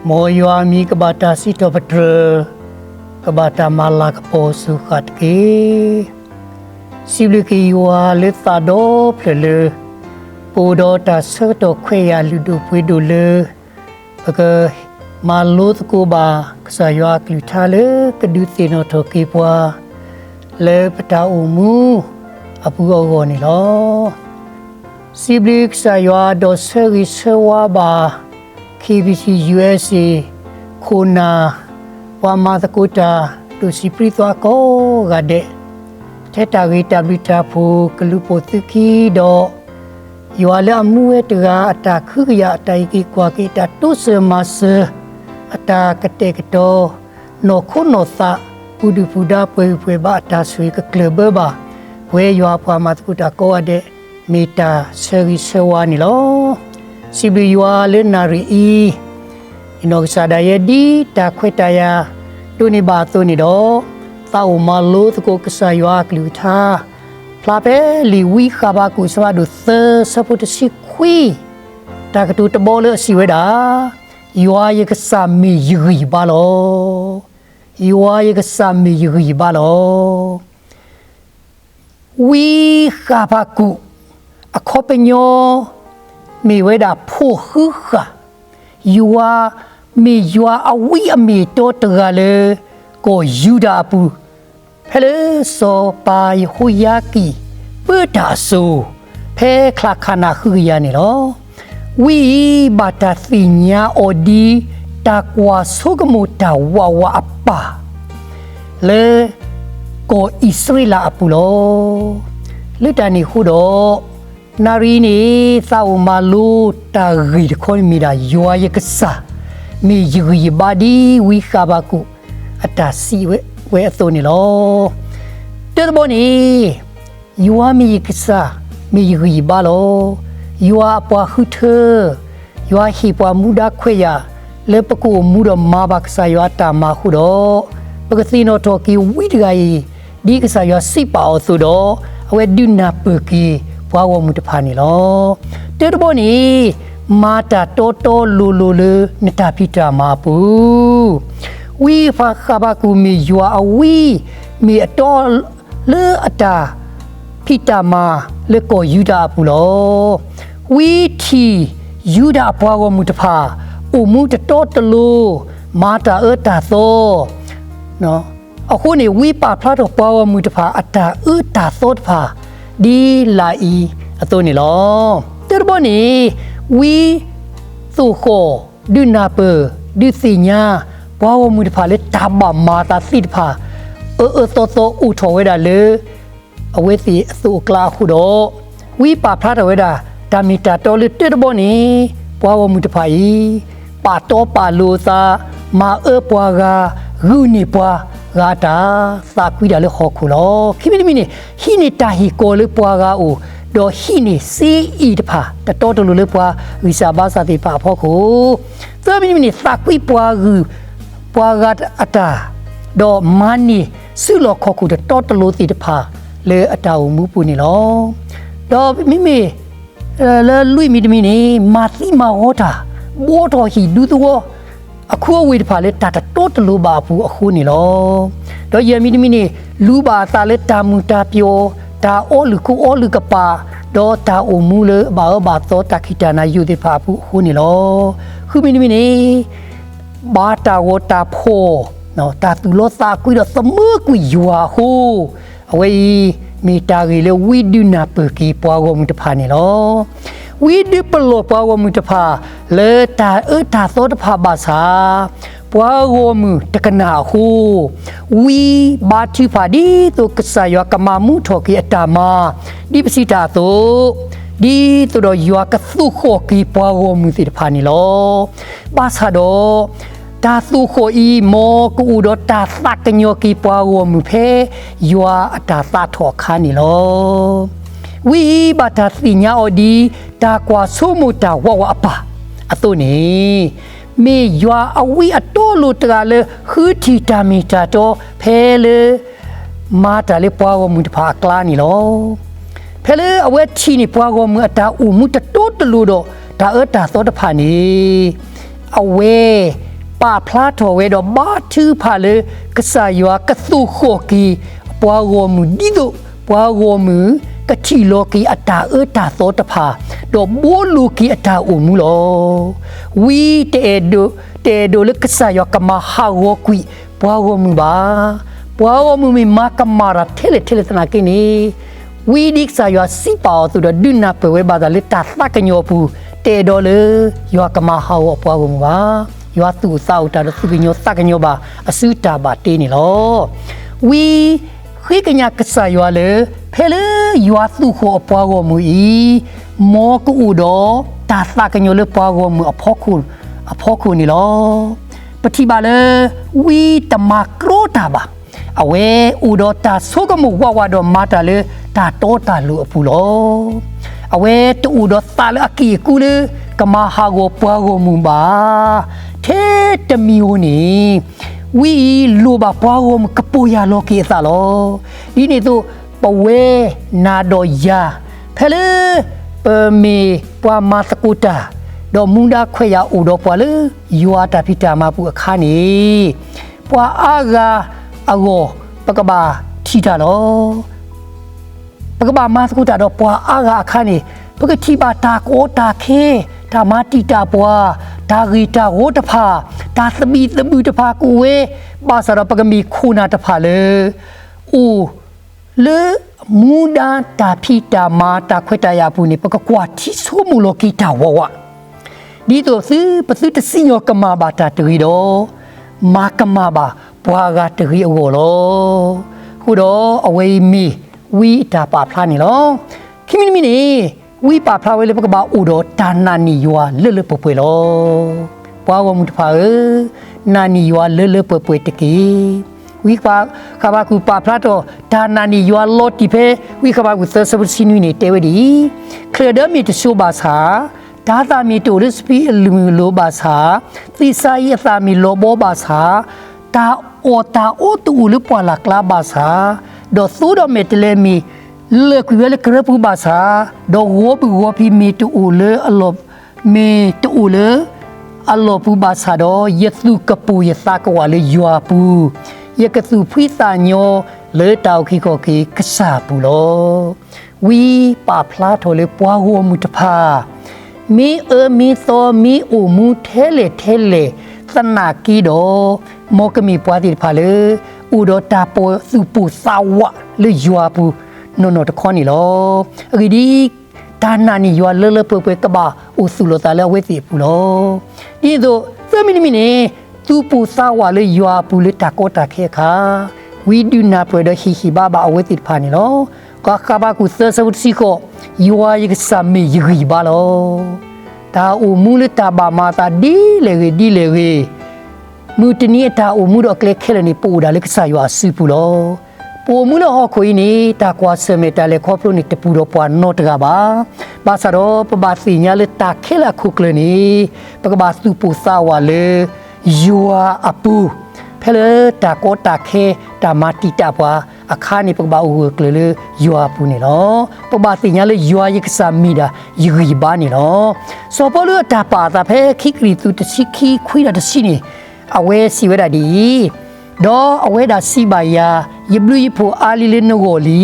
မ်ယွၤအမံၤကဘၣ်တၢ်စံးထီၣ်ပတြၢၤ, ကဘၣ်တၢ်မၤလၤကပီၤစိၤဃာ်တက့ၢ်. စံးဘျုးက့ၤယွၤလၢသးဒီဖျၢၣ်လၢ ပအိၣ်ဒီးတၢ်ဆၢကတီၢ်ခွဲးယာ်လုၢ်ဒိၣ်ပှ့ၤဒိၣ်လၢ ပကမၤလိသကိးဘၣ် ကစၢ်ယွၤအကလုၢ်ကထါလၢကဒုးသ့ၣ်နီၣ်ထီၣ်က့ၤပှၤ လၢပတၢ်အိၣ်မူအပူၤအဂီၢ်န့ၣ်လီၤ. စံးဘျုးကစၢ်ယွၤဒီးဆၢဂ့ၤဆၢဝါဘၣ် KBC USA ခိၣ်နၢ် ပှၤမၤသကိးတၢ် ဒိၣ်စံးပြံသွါကိးဂၤဒဲး ထဲတၢ်ဂ့ၤတၢ်ဘျုးတၢ်ဖှိၣ်ကလူၤပိာ်သုခံဒီး ယွၤလၢအမူဝဲတဂၤအတၢ်ခုကယာ် အတၢ်အံးက့ၤကွၢ်က့ၤ အတၢ်တိစၢၤမၤစၢၤ အတၢ်ကတဲာ်ကတီၤ နီၢ်ခိနီၢ်သး ပူၤဒုၣ်ပူၤဒါ ပှဲၤဂံၢ်ပှဲၤဘါ အတၢ်ဆိၣ်ဂ့ၤကကျၢၢ်ဘၢဘၣ် ပဝဲယွၤပှၤမၤသကိးတၢ်ကိးဂၤဒဲး မ့ၢ်တၢ်ဆၢဂ့ၤဆၢဝါန့ၣ်လီၤ. စံးဘျုးယွၤလၢနၣ်ရံၣ်အံၤ ယနီၢ်ကစၢ်ဒၣ်ယဲ ဒ်တၢ်ခွဲးတၢ်ယာ်ဒိးန့ၢ်ဘၣ်အသိးန့ၣ်ဒီး သးအိၣ်မၤလိသကိးကစၢ်ယွၤအကလုၢ်ကထါ ဖျါဖဲလံာ်ဝံဃဘးကူာ် အဆၢဖးဒိၣ်သၢ ဆၢဖိတဆံခွံ တၢ်ကတိၤတဘီလၢအစံးဝဲဒၣ်, ယွၤယကစၢ်မ့ၢ်ယဂံၢ်ယဘါလီၤ. ယွၤယကစၢ်မ့ၢ်ယဂံၢ်ယဘါလီၤ. ဝံဃဘးကူာ် အခီပညီ မ့ၢ်ဝဲဒၣ်ဖိၣ်ဃုဃာ် ယွၤ မ့ၢ်ယွၤအဝံအမ့ၢ်အတီတဂၤလၢ ကီၢ်ယူဒၤအပူၤ ဖဲလၢစီၤပၤယဟိယၤကံၣ် ပၢတၢ်အစိၤ ဖဲချၢၣ်ခၣ်နၢ်ဃုကယၤန့ၣ်လီၤ. ဝံအံၤဘၣ်တၢ်သ့ၣ်ညါအီၤဒ် တၢ်ကွၢ်ဆိကမိၣ်တၢ်ဝးဝးအပၢ် လၢ ကီၢ်အံၣ်စရ့လးအပူၤလီၤ. လၢတၢ်န့ၣ်အဃိဒီး နၣ်ရံၣ်အံၤန့ၣ် သးအိၣ်မၤလိတၢ်ဂ့ၢ်တခီန့ၣ်မ့ၢ်ဒၣ် ယွၤယကစၢ် မ့ၢ်ယဂံၢ်ယဘါ ဒ်ဝံဃဘးကူာ် အတၢ်စံးဝဲအသိးန့ၣ်လီၤ. တၢတဘီန့ၣ် ယွၤမ့ၢ်ယကစၢ် မ့ၢ်ယဂံၢ်ယဘါလီၤ. ယွၤအပှၤဃုထၢ ယွၤဟ့ၣ်ပှၤမူဒါခွဲးယာ် လၢပကအိၣ်မူဒီးမၤဘၣ်ကစၢ်ယွၤအတၢ်မၤအဃိဒီး ပကသ့ၣ်နီၣ်ထီၣ်က့ၤဝံတဂၤအံၤ ဒ်ကစၢ်ယွၤစံးပာ်အီၤအသိးဒီး အဝဲဒုးနၢ်ပၢၢ်က့ၤပှၤဂီၢ်မုၢ်တဖၣ်န့ၣ်လီၤ. တၢတဘီန့ၣ် မၤတၢ်တီတီလိၤလိၤလၢနတၢ်ဖံးတၢ်မၤအပူၤ ဝံဃဘးကူာ်မ့ၢ်ယွၤအဝံ မ့ၢ်အတီလၢအတၢ်ဖံးတၢ်မၤလၢကီၢ်ယူဒၤအပူၤလီၤ. ဝံထံၣ်ယူဒၤအပှၤဂီၢ်မုၢ်တဖၣ် အိၣ်မူတတီတလိၤ မၤတၢ်အၢတၢ်သီ အဃိန့ၣ် ဝံပာ်ဖျါထီၣ်ပှၤဂီၢ်မုၢ်တဖၣ်အတၢ်အၢတၢ်သီတဖၣ် ဒ်လာ်အံၤအသိးန့ၣ်လီၤ. တၢတဘီန့ၣ် ဝံသိၣ်ဃီၣ် ဒုးနၢ်ပၢၢ် ဒုးသ့ၣ်ညါ ပှၤဂီၢ်မုၢ်တဖၣ်လၢတၢ်ဘၣ်မၤအသးသ့ၣ်တဖၣ် အၢအၢသီသီအိၣ်ထီၣ်ဝဲဒၣ်လၢ အဝဲသ့ၣ်အသိးအကျါအဃိဒီး ဝံပာ်ဖျါထီၣ်ဝဲဒၣ် တၢ်မ့ၢ်တၢ်တီလၢတၢတဘီန့ၣ် ပှၤဂီၢ်မုၢ်တဖၣ်အံၤ ပာ်တီပာ်လိၤအသး မၤအၢပှၤဂၤ ဂုာ်န့ၢ်ပှၤဂၤအတၢ် သးကွံတၢ်လၢဟီၣ်ခိၣ်လီၤ. ခံမံၤတမံၤန့ၣ် ဟံးန့ၢ်တၢ်ဟ့ၣ်ကီၤလၢပှၤဂၤအအိၣ် ဒီးဟံးန့ၢ်စ့အံၤတဖၣ် တတီတလိၤလၢပှၤဂံၢ်စၢ်ဘါစၢ်သ့ၣ်တဖၣ်အဖီခိၣ် သၢမံၤတမံၤန့ၣ် သးကွံပှၤဂုာ် ပှၤဂၤအတၢ် ဒီးမၤန့ၢ်စုလီၢ်ခီၣ်ခိၣ်တတီတလိၤသ့ၣ်တဖၣ် လၢအတၢ်အိၣ်မူအပူၤန့ၣ်လီၤ. ဒီးမ့မ့ၢ် လၢလွံၢ်မံၤတမံၤန့ၣ် မၤသံမၤဝီတၢ် ဘှီထီၣ်ဟံၣ်ဒူသဝီ အခူအဝ့ၢ်တဖၣ်လၢတၢ်တတီတလိၤဘၣ်အပူၤအဃိန့ၣ်လီၤ. ဒီးယဲၢ်မံၤတမံၤန့ၣ် လူၤဘၣ်အသးလၢတၢ်မုာ်တၢ်ပျီၣ် တၢ်အီလုၢ်ကိၢ်အီလုၢ်ကပာ် ဒီးတၢ်အိၣ်မူလၢအဘၣ်အၢဘၣ်သီတၢ်ခံးတၢ်နၤယိာ်သ့ၣ်တဖၣ်အပူၤအဃိန့ၣ်လီၤ. ဃုမံၤတမံၤန့ၣ် ဘၣ်တၢ်ဂီၤတၢ်ဖီၣ် တၢ်သူၣ်လီသးကွံဒီးသမၢကွံာ်ယွၤအဃိ အဝဲအံၤ မ့ၢ်တၢ်ဂ့ၢ်လၢဝံဒုးနၢ်ပၢၢ်က့ၤပှၤဂီၢ်မုၢ်တဖၣ်န့ၣ်လီၤ. ဝံဒုးပလီၢ်ပှၤဂီၢ်မုၢ်တဖၣ် လၢတၢ်အၢတၢ်သီတဖၣ်ဘၣ်ဆၣ် ပှၤဂီၢ်မုၢ်တကနၣ်အဃိ ဝံဘါထုကဖၣ်ဒ်သိးကစၢ်ယွၤကမၤမူထီၣ်က့ၤအတၢ်မၤ ဒ်ပစံးတၢ်အသိး ဒ်သိးဒီးယွၤကသိၣ်ဃီၣ်က့ၤပှၤဂီၢ်မုၢ်သ့ၣ်တဖၣ်န့ၣ်လီၤ. ဘၣ်ဆၣ်ဒီး တၢ်သိၣ်ဃီၣ်အံၤ မ်ကအိၣ်ဒီးတၢ်သးကညီၤက့ၤပှၤဂီၢ်မုၢ်ဖဲ ယွၤအတၢ်သးထီၣ်အခါန့ၣ်လီၤ. ဝံအံၤဘၣ်တၢ်သ့ၣ်ညါအီၤဒ်တၢ်ကွၢ်ဆိကမိၣ်တၢ်ဝးဝးအပၢ်အသိးန့ၣ်, မ့ၢ်ယွၤအဝံအတီအလိၤတဂၤလၢ ဃုထံၣ်တၢ်မ့ၢ်တၢ်တီဖဲလၢ မၤတၢ်လၢပှၤဂီၢ်မုၢ်တဖၣ်အကျါန့ၣ်လီၤ. ဖဲလၢအဝဲထံၣ်န့ၢ်ပှၤဂီၢ်မုၢ်အတၢ်အိၣ်မူတတီတလိၤဒီးတၢ်အၢတၢ်သီတဖၣ်န့ၣ်, အဝဲပာ်ဖျါထီၣ်ဝဲဒီးဘါထုကဖၣ်လၢ ကစၢ်ယွၤကသိၣ်ဃီၣ်က့ၤပှၤဂီၢ်မုၢ် ဒ်သိးပှၤဂီၢ်မုၢ်ကထံၣ်လီၤက့ၤအတၢ်အၢတၢ်သီတဖၣ်, ဒီးဘိလိၤက့ၤအတၢ်အိၣ်မူလီၤ. ဝံတအဲၣ်ဒိး တအဲၣ်ဒိးလၢကစၢ်ယွၤကမၤဟးဂီၤကွံာ်ပှၤဂီၢ်မုၢ်ဘၣ်. ပှၤဂီၢ်မုၢ်မ့ၢ်မၤကမၣ်တၢ်ထဲလဲၣ်ထဲလဲၣ်သနာ်က့န့ၣ်, ဝံဒ်ကစၢ်ယွၤစံးပာ်အီၤအသိးဒီး ဒုးနၢ်ပၢၢ်ဝဲဘၣ်သးလၢတၢ်သးကညီၤအပူၤ, တအဲၣ်ဒိးလၢယွၤကမၤဟးဂီၤပှၤဂီၢ်မုၢ်ဘၣ်. ယွၤသူၣ်အိၣ်သးအိၣ်တၢ်ဒီးသူၣ်ကညီၤသးကညီၤဘၣ်အစုတၢ်ဘၣ်တ့န့ၣ်လီၤ. ဝံဃ့ကညးကစၢ်ယွၤလၢ ဖဲလၢယွၤသူၣ်ဃီၣ်အပှၤဂီၢ်မုၢ်အံၤ, မ်ကအိၣ်ဒီးတၢ်သးကညီၤလၢပှၤဂီၢ်မုၢ်အဖီခိၣ်န့ၣ်လီၤ. ပထံၣ်ဘၣ်လၢ ဝံတမၤကြီတၢ်ဘၣ်. အဝဲအိၣ်ဒီးတၢ်ဆိကမိၣ်ဝးဝးဒီးမၤတၢ်လၢတၢ်တီတၢ်လိၤအပူၤလီၤ. အဝဲတအိၣ်ဒီးသးလၢအက့ၢ်အကူလၢ ကမၤဟးဂီၤပှၤဂီၢ်မုၢ်ဘၣ်. ထဲတမံၤဧိၤန့ၣ် ဝံအံၤလိၣ်ဘၣ်ပှၤဂီၢ်မုၢ်ကပိာ်ယၢ်လီၤက့ၤအသးလီၤ. ဒ်န့ၣ်အသိး ပဝဲနၤဒီးယၤ ဖဲလၢပမ့ၢ်ပှၤမၤသကိးတၢ် ဒီးမူဒါခွဲးယာ်အိၣ်ဒီးပှၤလၢယွၤအတၢ်ဖံးတၢ်မၤပူၤအခါန့ၣ်, ပှၤအါဂၤအဂီၢ် ပကဘၣ်ထံၣ်တၢ်လီၤ. ပကဘၣ်မၤသကိးတၢ်ဒီးပှၤအါဂၤအခါန့ၣ်, ပကထံၣ်ဘၣ်တၢ်ကီတၢ်ခဲ, တၢ်မၤတံာ်တာ်ပှၤ, တၢ်ဂ့ၢ်တၢ်ဝီတဖၣ်, တၢ်သဘံၣ်သဘုၣ်တဖၣ်ကအိၣ်ဝဲ, ဘၣ်ဆၣ်ဒီးပကမ့ၢ်ခိၣ်နၢ်တဖၣ်လၢ အိၣ်လၢမူဒါတၢ်ဖံးတၢ်မၤတၢ်ခွဲးတၢ်ယာ်အပူၤန့ၣ် ပကကွၢ်ထံဆိကမိၣ်လီၤက့ၤတၢ်ဝးဝး ဒ်သိးသုပသုတစံၣ်ညီၣ်ကမၣ်ဘၣ်တၢ်တဂ့ၤဒီး, မၤကမၣ်ဘၣ်ပှၤဂၤတဂ့ၤအဂီၢ်လီၤ. အဃိဒီးအဝဲအံၤမ့ၢ်ဝံအတၢ်ပာ်ဖျါန့ၣ်လီၤ. ခံမံၤတမံၤန့ၣ်, ဝံပာ်ဖျါဝဲလၢပကဘၣ်အိၣ်ဒီးတၢ်နာ်န့ၢ်ယွၤလၢလၢပှဲၤပှဲၤလီၤ. ပှၤဂီၢ်မုၢ်တဖၣ်ဧၢ, နာ်န့ၢ်ယွၤလၢလၢပှဲၤပှဲၤတက့ၢ်. ဝံဃဘးကူာ်ပာ်ဖျါထီၣ် တၢ်နာ်န့ၢ်ယွၤလီၤတံၢ်ဖဲ ဝံဃဘးကူာ်သၢဆၢဖိတဆံနွံန့ၣ် တဲဝဲဒ်အံၤ, ချၢၣ်ဒၢမ့ၢ်တဆိဘၣ်ဆၣ်, တၤသၣ်မ့ၢ်တအိၣ်လၢစပံးအလုၢ်မုၢ်အလိၤဘၣ်ဆၣ်, သ့ၣ်စၤယံးအသၣ်မ့ၢ်လီၤဘီဘၣ်ဆၣ်, တၢ်အီၣ်တၢ်အီတအိၣ်လၢပှၢ်လၢ်ကျါဘၣ်ဆၣ်, ဒီးသိဒီးမဲာ်တဲးလဲးမ့ၢ်လၢာ်ကွံာ်ဝဲလၢကရၢပူၤဘၣ်ဆၣ်, ဒီးဂီၤဘုၣ်ဂီၤဖံးမ့ၢ်တအိၣ်လၢအလီၢ် မ့ၢ်တအိၣ်လၢအလီၢ်ပူၤဘၣ်ဆၣ်ဒီး, ယသူၣ်ကပိာ်ယသးကဝးလၢယွၤအပူၤ, ယကသူၣ်ဖှံသးညီလၢတၢ်အုၣ်က့ၤခီၣ်က့ၤကစၢ်အပူၤလီၤ. ဝံပာ်ဖျါထီၣ်လၢပှၤဂီၢ်မုၢ်တဖၣ် မ့ၢ်အၢမ့ၢ်သီမ့ၢ်အိၣ်မူထဲလဲၣ်ထဲလဲၣ်သနာ်က့ဒီး, မ်ကမ့ၢ်ပှၤသ့ၣ်တဖၣ်လၢ အိၣ်ဒီးတၢ်ပိာ်သူၣ်ပိာ်သးဝးလၢယွၤအပူၤ နီၢ်နီၢ်တခီန့ၣ်လီၤ. အဂ့ၢ်ဒ်အံၤ, တၢ်နာ်န့ၢ်ယွၤလၢလၢပှဲၤပှဲၤကဘၣ်အိၣ်သူၣ်လီၤသးလၢအဝဲသ့ၣ်အပူၤလီၤ. ဒ်န့ၣ်အသိး သၢမံၤတမံၤန့ၣ်, သူၣ်ပိာ်သးဝးလၢယွၤအပူၤလၢတၢ်ကီတၢ်ခဲအခါ, ဝံဒုးနၢ်ပၢၢ်ဒီးဟ့ၣ်ဟ့ၣ်ဘါဘၣ်အဝဲသ့ၣ်တဖၣ်န့ၣ်လီၤ. ဃဘးကူာ်သၢဆၢဖိတဆံဃိး, ယွၤယကစၢ်မ့ၢ်ယဂံၢ်ယဘါလီၤ. တၢ်အိၣ်မူလၢတၢ်ဘၣ်မၤအသးဒ်လဲၣ်ဂ့ၤဒ်လဲၣ်ဂ့ၤ, မုၢ်တနံၤအတၢ်အိၣ်မူဒီးအကျဲခဲလၢာ်န့ၣ် ပအိၣ်ဒၣ်လၢကစၢ်ယွၤအစုပူၤလီၤ. ပအိၣ်မူလၢဟီၣ်ခိၣ်အံၤန့ၣ် တၢ်ကွၢ်ဆၢၣ်မဲာ်တၢ်လဲၤခီဖျိန့ၣ် တပူၤဒီးပှၤနီတဂၤဘၣ်. ဘၣ်ဆၣ်ဒီးပဘၣ်သ့ၣ်ညါလၢတၢ်ခဲလၢာ်အခိၣ်ကျၢၢ်န့ၣ် ပကဘၣ်သူၣ်ပိာ်သးဝးလၢ ယွၤအပူၤ, ဖဲလၢတၢ်ကီတၢ်ခဲ တၢ်မၤတံာ်တာ်ပှၤအခါန့ၣ် ပကဘၣ်အိၣ်ဂၢၢ်ကျၢၤလၢယွၤအပူၤန့ၣ်လီၤ. ပကဘၣ်သ့ၣ်ညါလၢယွၤယကစၢ်မ့ၢ်ဒၣ် ယဂံၢ်ယဘါန့ၣ်လီၤ. စီၤပီလူးအတၢ်ပာ်အသးဖဲခံကရံၣ်သူးတဆံခံခွံဒီးတဆံန့ၣ်, အဝဲစံးဝဲဒၣ်ဒ်အံၤ, ဒီးအဝဲဒၣ်စံးဘၣ်ယၤ, ယဘျုးယဖှိၣ်အါလံလၢနဂီၢ်လံ.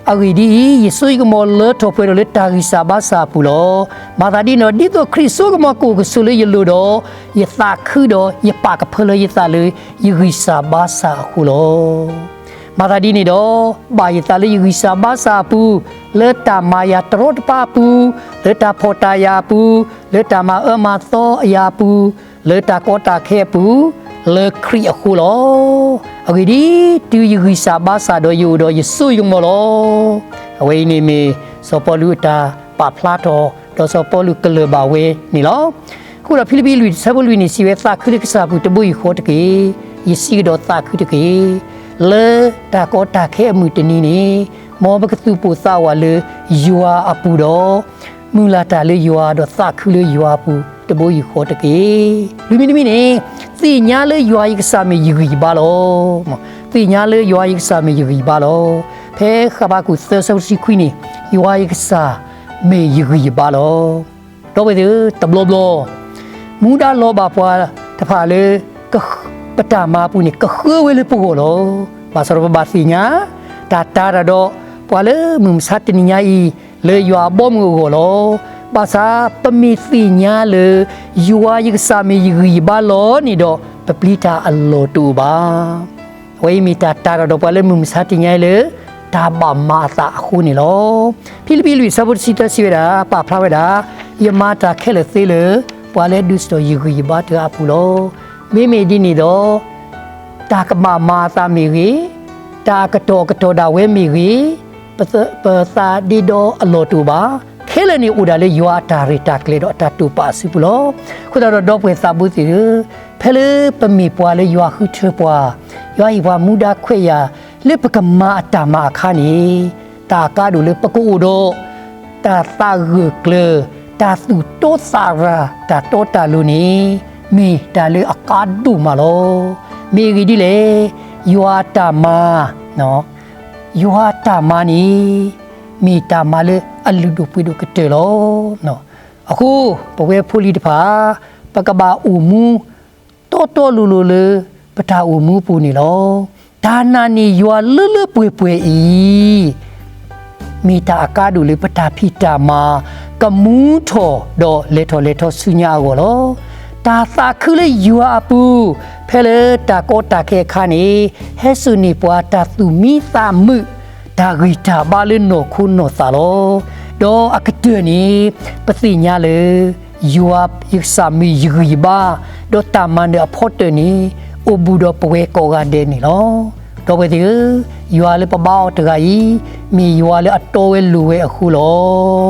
အဂ့ၢ်ဒ်အံၤ, ယစိယကမီၤလၢထီၣ်ပှဲၤထီၣ်လၢတၢ်ဂံၢ်စၢ်ဘါစၢ်အပူၤလီၤ. မၤသးဒ်န့ၣ်ဒီး ဒ်သိးခရံာ်စိကမီၤကအိၣ်ကဆိးလၢယလိၤဒီး, ယသးခုဒီးယပာ်ကဖၢလၢယသးလၢယဂံၢ်စၢ်ဘါစၢ်အဃိလီၤ. မၤသးဒ်န့ၣ်ဒီး, ဘၣ်ယသးလၢယဂံၢ်စၢ်ဘါစၢ်အပူၤ, လၢတၢ်မၤယၤတရီတပါအပူၤ, လၢတၢ်ဖှီၣ်တၢ်ယာ်အပူၤ, လၢတၢ်မၤအၢမၤသီအယၤအပူၤ, လၢတၢ်ကီတၢ်ခဲအပူၤ, လၢခရံာ်အဃိလီၤ. အဂ့ၢ်ဒ်အံၤ, တုၤယဂံၢ်စၢ်ဘါစၢ်ဒီးယအိၣ်ဒီးယစိယကမီၤလီၤ. အဝဲအံၤန့ၣ်မ့ၢ်စီၤပီလူးအတၢ်ပာ်ဖျါထီၣ်, ဒီးစီၤပီလူးကလၢၢ်ဘၣ်ဝဲန့ၣ်လီၤ. အဃိဒီးဖံလံးပံးလွံၢ်ဆၢဖိလွံၢ်န့ၣ် စံးဝဲ သးခုလၢကစၢ်အပူၤတဘိယူၢ်ဃီတက့ၢ်. ယစံးကဒီးသးခုတက့ၢ်. လၢတၢ်ကီတၢ်ခဲအမုၢ်တနံၤန့ၣ် မ်ပကသူၣ်ပိၢ်သးဝးလၢယွၤအပူၤဒီး မုၢ်လၢ်တၢ်လၢယွၤ ဒီးသးခုလၢယွၤအပူၤတဘိယူၢ်ဃီတက့ၢ်. လွံၢ်မံၤတမံၤန့ၣ် သ့ၣ်ညါလၢယွၤယကစၢ်မ့ၢ်ယဂံၢ်ယဘါလီၤ. သ့ၣ်ညါလၢယွၤယကစၢ်မ့ၢ်ယဂံၢ်ယဘါလီၤ. ဖဲဃဘးကူာ်သၢဆၢဖိတဆံခွံန့ၣ် ယွၤယကစၢ်မ့ၢ်ယဂံၢ်ယဘါလီၤ. ဒီပုၢ်ဝဲၢ်သ့ၣ်ဧၢ, တဘျီဘျီ မူဒါလီၤဘၣ်ပှၤတဖၣ်လၢ ပတၢ်မၤအပူၤန့ၣ် ကဃၢဝဲလၢပဂီၢ်လီၤ. ဘၣ်ဆၣ်ဒီးပဘၣ်သ့ၣ်ညါ တၢ်တၤတၢ်ဒီး ပှၤလၢမုၢ်မဆါတနံၤညါအံၤ လၢယွၤအဘီအမုၢ်အဂီၢ်လီၤ. ဘၣ်ဆၣ်ပမ့ၢ်သ့ၣ်ညါလၢ ယွၤယကစၢ်မ့ၢ်ယဂံၢ်ယဘါလီၤန့ၣ်ဒီး ပပျံၤတၢ်အလီၢ်တအိၣ်ဘၣ်. အဝဲအံၤမ့ၢ်တၢ်တၤတၢ်ဒီးပှၤလၢမုၢ်မဆါတနံၤညါအံၤလၢ တၢ်ဘၣ်မၤအသးအဃိန့ၣ်လီၤ. ဖံလံးပံးလွံၢ်ဆၢဖိတဆံသၢစံးဝဲဒၣ်, ပာ်ဖျါဝဲဒၣ်, ယမၤတၢ်ခဲလၢာ်သ့လၢ ပှၤလၢအဒုးဆူၣ်ထီၣ်ယဂံၢ်ယဘါတဂၤအပူၤလီၤ. မ့မ့ၢ်ဒ်န့ၣ်ဒီး တၢ်ကဘၣ်မၤအသးမ့ၢ်ဂ့ၤ, တၢ်အကတီၢ်အကတီၢ်ဒၣ်ဝဲမ့ၢ်ဂ့ၤ, ပသ- ပသးဒ့ဒီအလီၢ်တအိၣ်ဘၣ်. ခဲလၢာ်န့ၣ်အိၣ်ဒၣ်လၢယွၤအတၢ်ရဲၣ်တၢ်ကျဲၤဒီးအတၢ်တိာ်ပာ်အစုပူၤလီၤ. အဃိသတးဒီး ဒီပုၢ်ဝဲၢ်သးဘိသ့ၣ်ဧၢ, ဖဲလၢပမ့ၢ်ပှၤလၢယွၤဃုထၢပှၤ, ယွၤဟ့ၣ်ပှၤမူဒါခွဲးယာ် လၢပကမၤအတၢ်မၤအခါန့ၣ်, တၢ်အကါဒိၣ်လၢပကအိၣ်ဒီး တၢ်သးဂၢၢ်ကျၢၤ, တၢ်သူၣ်တီသးရၤ, တၢ်တီတၢ်လိၤန့ၣ် မ့ၢ်တၢ်လၢအကါဒိၣ်မးလီၤ. မ့ၢ်အဂ့ၢ်ဒ်လဲၣ်, ယွၤအတၢ်မၤ ယွၤအတၢ်မၤန့ၣ် မ့ၢ်တၢ်မၤလၢအလုၢ်ဒိၣ်ပှ့ၤဒိၣ်ကတၢၢ်လီၤ. အဃိ ပဝဲဖိလံၤတဖၣ် ပကဘၣ်အိၣ်မူ တီတီလိၤလိၤလၢ ပတၢ်အိၣ်မူအပူၤန့ၣ်လီၤ. တၢ်နာ်န့ၢ်ယွၤလၢလၢပှဲၤပှဲၤအံၤ မ့ၢ်တၢ်အကါဒိၣ်လၢပတၢ်ဖံးတၢ်မၤ ကမူထီၣ်ဒီးလဲၤထီၣ်လဲၤထီဆူညါအဂီၢ်လီၤ. တၢ်သးခုလၢယွၤအပူၤ ဖဲလၢတၢ်ကီတၢ်ခဲအခါန့ၣ် ဟဲစိာ်န့ၢ်ပှၤတၢ်သူၣ်မံသးမုာ် တၢ်ဂံၢ်တၢ်ဘါလၢနီၢ်ခိနီၢ်သးလီၤ. ဒီးအကတၢၢ်န့ၣ် ပသ့ၣ်ညါလၢ ယွၤယကစၢ်မ့ၢ်ယဂံၢ်ယဘါ, ဒီးတၢ်မၤနၢၤအဖီတၢၢ်န့ၣ် အိၣ်ဘူးဒီးပဝဲကိးဂၤဒဲးန့ၣ်လီၤ. ဒီပုၢ်ဝဲၢ်သ့ၣ်ဧၢ, ယွၤလၢပဘါအီၤတဂၤအံၤ မ့ၢ်ယွၤလၢအတီဝဲလိၤဝဲအဃိလီ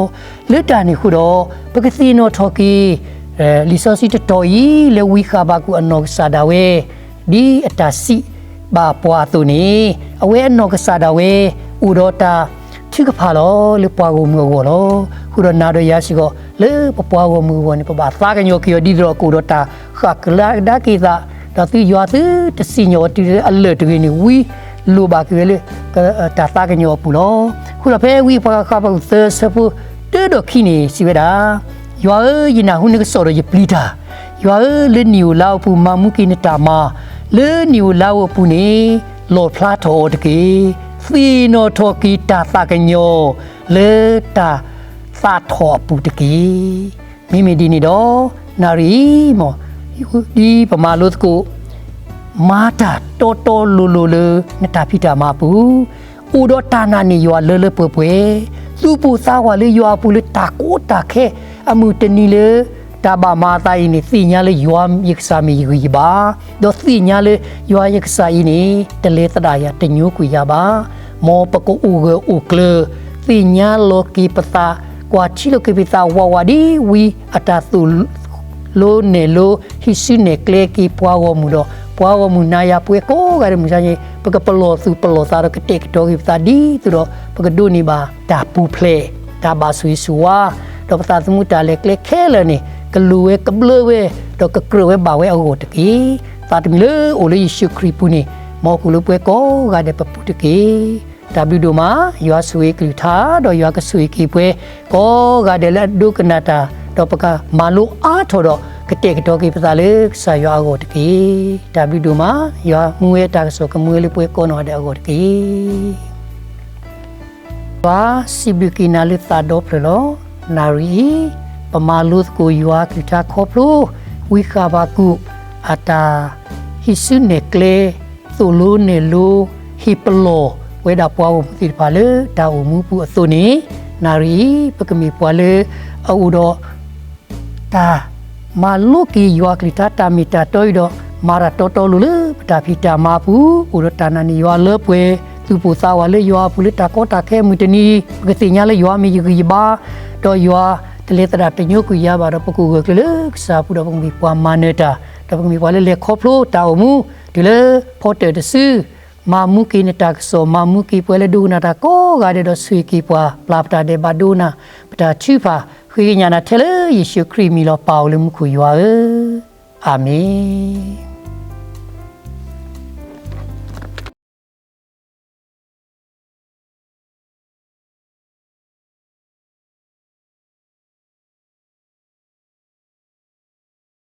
ၤ. လၢတၢ်န့ၣ်အဃိဒီး ပကသ့ၣ်နီၣ်ထီၣ်က့ၤ လံာ်စီဆှံတတီၤအံၤ လၢဝံဃဘးကူာ်အနီၢ်ကစၢ်ဒၣ်ဝဲ ဒ်အတၢ်စံးဘၣ်ပှၤအသိးန့ၣ် အဝဲအနီၢ်ကစၢ်ဒၣ်ဝဲ အိၣ်ဒီးတၢ်ထုကဖၣ်လီၤ လၢပှၤဂီၢ်မုၢ်အဂီၢ်လီၤ. အဃိဒီးနၤဒီးယၤစ့ၢ်ကီး လၢပပှၤဂီၢ်မုၢ်အဂီၢ်န့ၣ် ပဘၣ်သးကညီၤက့ၤအီၤ ဒ်သိးဒီးကအိၣ်ဒီးတၢ်ဃၣ်ကဒါက့ၤသး, ဒီးသုယွၤသုတစံၣ်ညီၣ်အီၤတုၤလၢအလၢာ်တဂ့ၤန့ၣ် ဝံလိၣ်ဘၣ်က့ၤဝဲလၢ တၢ်သးကညီၤအပူၤလီၤ. အဃိဒီးဖဲဝံဃဘးကူာ်သၢဆၢဖိတၢဒီးခံန့ၣ် စံးဝဲဒၣ်, ယွၤဧၢ, ယနၢ်ဟူနကစီၣ်ဒီးယပျံၤတၢ်, ယွၤဧၢ, လၢနံၣ်ဧိၤလါဧိၤအပူၤ မၤမူက့ၤနတၢ်မၤ, လၢနံၣ်ဧိၤလါဧိၤအပူၤန့ၣ် လီၣ်ဖျါထီၣ်အီၤတက့ၢ်. သ့ၣ်နီၣ်ထီၣ်က့ၤတၢ်သးကညီၤ လၢတၢ်သးထီၣ်အပူၤတက့ၢ်. မ့မ့ၢ်ဒ်န့ၣ်ဒီး နၣ်ရံၣ်အံၤ ဒ်ပမၤလိသကိး မၤတၢ်တီတီလိၤလိၤလၢ နတၢ်ဖံးတၢ်မၤအပူၤ, အိၣ်ဒီးတၢ်နာ်န့ၢ်ယွၤလၢလၢပှဲၤပှဲၤ, သူၣ်ပိၢ်သးဝးလၢယွၤအပူၤလၢတၢ်ကီတၢ်ခဲအမုၢ်တနံၤလၢ တၢ်ဘၣ်မၤအသးအံၤန့ၣ် သ့ၣ်ညါလၢယွၤယကစၢ်မ့ၢ်ယဂံၢ်ယဘါ, ဒီးသ့ၣ်ညါလၢယွၤယကစၢ်အံၤန့ၣ် တလဲၤသဒၣ်ယၤ တညိကွံာ်ယၤဘၣ်. မ်ပကအိၣ်ဂၢၢ်အိၣ်ကျၢၤ သ့ၣ်ညါလီၤက့ၤပသး, ကွၢ်ထံလီၤက့ၤပသးဝးဝးဒ်ဝံအတၢ်သိၣ်လိနဲၣ်လိ ဟံးစုနဲၣ်ကျဲက့ၤပှၤဂီၢ်မုၢ်ဒီး ပှၤဂီၢ်မုၢ်နၤယၤပဝဲကိးဂၤဒဲးမုၢ်ဆါန့ၣ် ပကပလီၢ်သူၣ်ပလီၢ်သးဒီးကတဲာ်ကတီၤက့ၤပသးဒ်သိးဒီး ပကဒိးန့ၢ်ဘၣ်တၢ်ပူၤဖျဲး တၢ်ဘၣ်ဆိၣ်ဂ့ၤဆိၣ်ဝါ ဒီးပသးသမူတၢ်လဲၤကျဲခဲလၢာ်န့ၣ် ကလိၤဝဲကဘျၢဝဲ ဒီးကကြၢးဝဲဘၣ်ဝဲအဂီၢ်တက့ၢ်. သးတမံၤလၢအိၣ်လၢယ့ၣ်ၡူးခရံာ်အပူၤန့ၣ် မ်အကအိၣ်လၢပှၤကိးဂၤဒဲးပပူၤတက့ၢ်. တၢ်ဘျုးဒိၣ်မး, ယွၤဆိၣ်ဂ့ၤအကလုၢ်ကထါ ဒီးယွၤကဆိၣ်ဂ့ၤက့ၤပှၤကိးဂၤဒဲးလၢအဒိကနၣ်တၢ် ဒီးပကမၤလိအါထီၣ်ဒီး ကတဲာ်ကတီၤက့ၤပသးလၢကစၢ်ယွၤအဂီၢ်တက့ၢ်. တၢ်ဘျုးဒိၣ်မး, ယွၤမူဝဲတၢ်ကစီၣ်ကမူဝဲလၢပှၤကိးနီၢ်ဂၤဒဲးအဂီၢ်တက့ၢ်. ယွၤစံးဘျုးက့ၤနၤလၢသးဒီဖျၢၣ်လီၤ. နၣ်ရံၣ်အံၤ ပမၤလိသကိးယွၤအကလုၢ်ကထါခီဖျိ ဝံဃဘးကူာ် အတၢ်ဟံးစုနဲၣ်ကျဲ သိၣ်လိနဲၣ်လိ ဟ့ၣ်ပလီၢ်ဝဲဒၣ်ပှၤဂီၢ်မုၢ်သ့ၣ်တဖၣ်လၢတၢ်အိၣ်မူပူၤအသိးန့ၣ်, နၣ်ရံၣ်အံၤ ပကမ့ၢ်ပှၤလၢ အအိၣ်ဒီး တၢ်မၤလိက့ၤယွၤအကလုၢ်ကထါတၢ်မ့ၢ်တၢ်တီအံၤဒီး မၤတၢ်တီတီလိၤလိၤလၢပတၢ်ဖံးတၢ်မၤအပူၤ, အိၣ်ဒီးတၢ်နာ်န့ၢ်ယွၤလၢပှဲၤ, သူၣ်ပိၢ်သးဝးလၢယွၤအပူၤလၢတၢ်ကီတၢ်ခဲအမုၢ်တနံၤ, ပကသ့ၣ်ညါလၢယွၤမ့ၢ်ယဂံၢ်ယဘါ, ဒီးယွၤ တလဲၤသဒၣ်တညိကွံာ်ယၤဘၣ်ဒီး ပကအိၣ်ဂၢၢ်ကျၢၤလၢကစၢ်အပူၤဒီး ပကမ့ၢ်ပှၤမၤနၢၤတၢ်, ဒီးပကမ့ၢ်ပှၤလၢလဲၤခီဖျိတၢ်အိၣ်မူ တုၤလၢဖီတၢၣ်တစု, မၤမူက့ၤနတၢ်ကစီၣ်, မၤမူက့ၤပှၤလၢဒိကနၣ်တၢ်ကိးဂၤဒဲး, ဒီးဆိၣ်ဂ့ၤက့ၤပှၤပျၢ်ပတၢ်ဒဲးဘးဒိကနၣ်ပတၢ်ထုကဖၣ်, ဃ့ကညးနၤထဲလၢယ့ၣ်ၡူးခရံာ်အမံၤလီၤ. ပၢ်အိၣ်လၢမူခိၣ်ယွၤဧၢ, အၤမ့ၣ်.